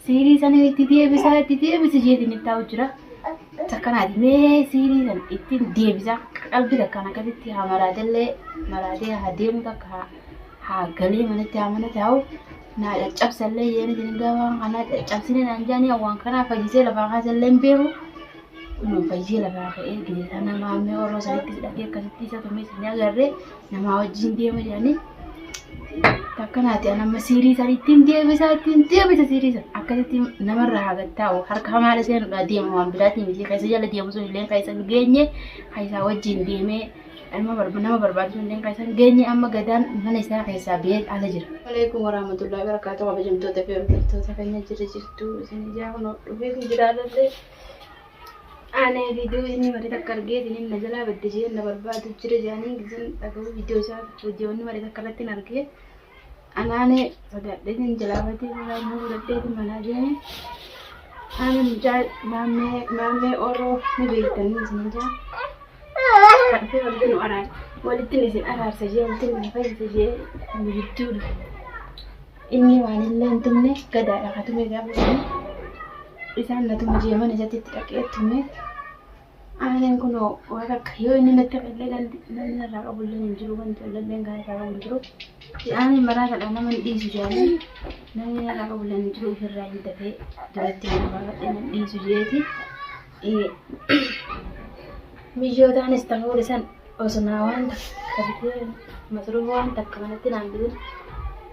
Siirii sana itti deebisaa itti deebisi jeetiin itti taa'u jira. Takkanaati mee siirii sana ittiin deebisaa qalbii takkaan akkasitti haa maraatellee maraatee haa deemu takka haa galee manatti haa mana taa'u naa caccabsallee jeeni gaafa kanaa caccabsine naan jaanii waan kanaa fayyisee lafaa kaasellee hin beeku. Kunoo fayyee lafaa ka'ee gidee sana maammee orroo sanitti hidhatee akkasitti isa tumee isin agarree namaa wajjin deema jedhanii takkanaati an amma siirii san ittiin deebisa ittiin deebisa siirii san akkasitti namarraa haa gattaa'u harka hamaadha seenuudha deema waan biraatiin miti keessa jala deemu sun illee keessa hin geenye keessaa wajjin deemee nama barbaadu sun illee keessa hin geenye amma gadaan mana isaa keessaa ba'ee ala jira. Alaikum warahmatullahi wabarakatuh kabajamtoota fi hordoftoota keenya jirra jirtu isin ijaa kun dhufee jiraallee Ani viidiyoo inni marii takka argee isiniin na jalaa badde jee na barbaadu jira jedhanii isin dhaga'uu viidiyoo isaa viidiyoo inni marii takka irratti hin argee anaane sodaadheetiin jalaa badee jalaa immoo fudhadheetiin manaa deeme. Ani mucaa maammee maammee oroo ni beektanii isin jaa. Kan dhufee walitti nu araar walitti isin araarsa jee walitti nu fayyisa jee nu gidduu dhufe. Inni waan illee hin tumne gadaadha ka tume gaafa sana. Isaan na tume jee mana isatti itti dhaqee tume. Aaneen kunoo waan akka yoo inni natti qallee gandi namni narraa qabu illee hin jiru wanti illee kan irraa qabu hin jiru. Aaneen maraa kadhaa nama hin dhiisu jaanii namni narraa qabu illee hin jiru ofirraa hin dafee duratti mana baafadhee nan dhiisu jeeti. Miyyootaanis ta fuudhe san osoo naa waan takka bitee masruufa waan takka manatti naan bitin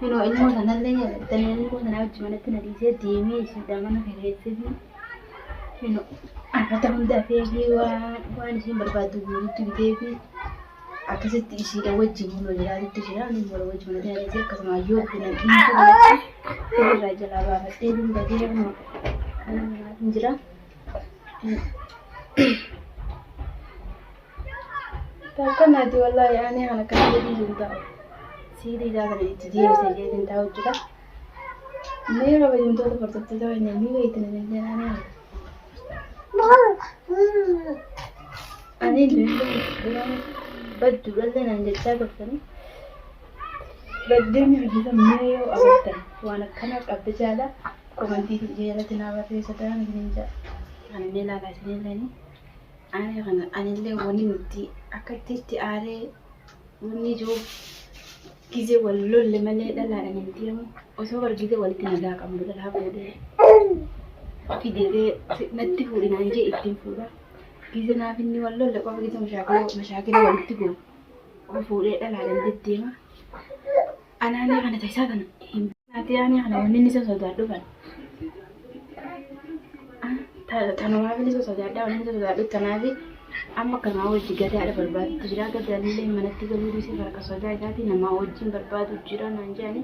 minoo ilmoo sanallee yaadattanii ilmoo sanaa wajji manatti na dhiisee deemee isiidhaa mana kireessee fi minoo afata hunda afeefii waan waan isiin barbaaddu guututti bitee fi akkasitti isiidha wajjin kunoo jiraatutti jira ani immoo wajji manatti na dhiisee akkasuma yoo itti na dhiisuu manatti ofirraa jalaa baafadhee badee kunoo jira. Akkanaati wallaahi ani kan akkana jedhii hin taa'u. Siirii isaa kana itti deebise jedhee taa'u jira. Mee kabajamtoota hordoftoota keenya ni beektan isin jedhaan ani. Ani badduudhallee naan jechaa turtanii. Baddeen hojjetan mee yoo agartan waan akkanaa qabda jaala. Komantii kiyya jalatti naa barreessa ta'an isinin jedha. Anillee ilaalaa isinilleeni. Ani kana anillee wanni nuti akka itti itti aaree wanni jiru gizee wal lolle malee dhalaadhaan hin deemu. Osoo bar gizee walitti nagaa qabnu dhalaa fuudhee fidee natti fuudhi naan jee ittiin fuudha. Gizee naaf inni wal lolle qofa gizee mashaakila walitti goonu. Fuudhee dhalaadhaan deddeema. Anaanee kana ta'isaa kana hin Ati aanee kana wanni inni isa sodaadhu kana. Tanumaaf inni isa sodaadha wanni isa sodaadhu tanaaf amma akkanumaa wajji gadaadha barbaadutti jira gadaallee manatti galuu dhiisee farqa sodaa isaati namaa wajjin barbaadu jira naan jedhani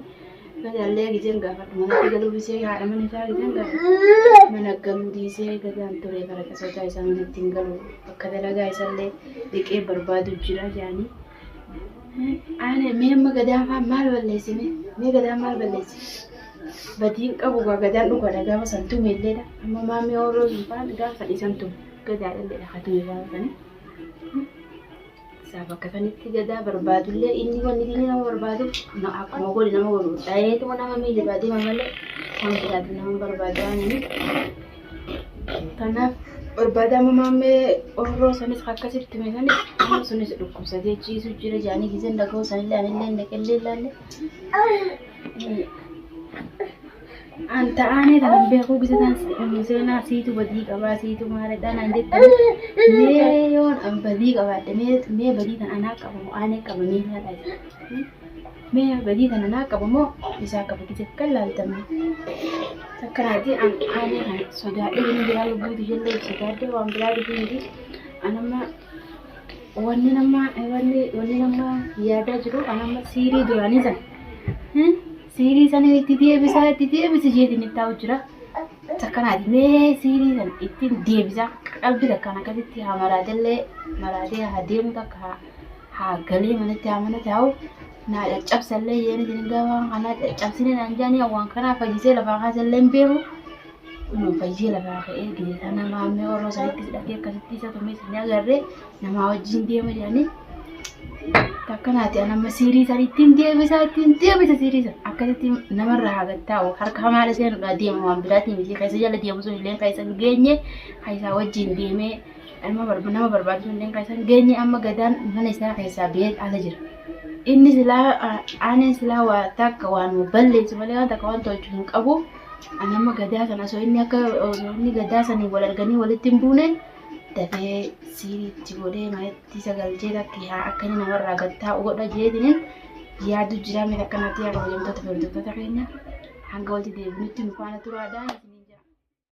gadaallee gizeen gaafadhu manatti galuu dhiisee haadha mana isaa gizeen gaafadhu mana galuu dhiisee gadaan ture farqa sodaa isaa manatti hin galu bakka dalagaa isallee dhiqee barbaadu jira jedhanii. Ani mee amma gadaan faa maal balleesse mee mee gadaan maal balleesse badiin qabu gaa gadaan dhugaadha gaafa san tume illeedha amma maammee horroo sun faan gaafa san isan tume gadaadha illeedha ka tume gaafa sani isaa bakka sanitti gadaa barbaadullee inni wanni inni nama barbaadu na akkuma godhe nama godhu dhayeetuma nama miidhe deema malee waan biraati nama barbaadu waan inni Kanaaf barbaadama maammee orroo sanis akkasitti tume sanis amma sunis dhukkubsatee ciisu jira jedhanii gizeen dhaga'u sanillee anillee dhaqellee ilaalle. An ta'aanee kanan beekuu gisa taan seenaa siitu badii qabaa siitu maalidha naan jettan mee yoon an badii qabaadhe mee badii tan anaa qaba moo aanee qaba mee haadha Mee badii tana naa qaba moo isaa qaba gite kan laaltamne. Takkanaati an aanee kana sodaadhee inni biraa lubbuuti jallee sodaadhee waan biraa dhufee miti. An amma wanni nama wanni wanni nama yaadaa jiru an amma siirii duraanii sana. Siirii sana itti deebisaa itti deebisi jeetiin itti taa'u jira. Takkanaati mee siirii sana ittiin deebisaa qalbii takkaan akkasitti haa maraatellee maraatee haa deemu takka haa haa galee manatti haa mana taa'u naa caccabsallee jeeni isin gaafa kanaa caccabsine naan jaanii waan kanaa fayyisee lafaa kaasellee hin beeku. Kunoo fayyisee lafaa ka'ee gidee sana maammee orroo sanitti hidhatee akkasitti isa tumee isin agarree namaa wajjin deema jedhanii. Takkanaati an amma siirii san ittiin deebisa ittiin deebisa siirii san akkasitti namarraa haa gattaa'u harka hamaadha seenuudha deema waan biraatiin miti keessa jala deemu sun illee keessa hin geenye keessaa wajjin deemee nama barbaadu sun illee keessa hin geenye amma gadaan mana isaa keessaa ba'ee ala jira. Inni silaa aaneen silaa waa takka waan balleessu malee waan takka waan tolchu hin qabu. Ani amma gadaa sana osoo inni akka osoo inni gadaa sanii wal arganii walitti hin buune dafee siiriitti godhee manatti isa galchee takki haa akka inni namarraa gad taa'u godha jeetiniin yaadu jira miti akkanatti yaa kabajamtoota fi hordoftoota keenya hanga walitti deebinutti nu faana turaadhaan.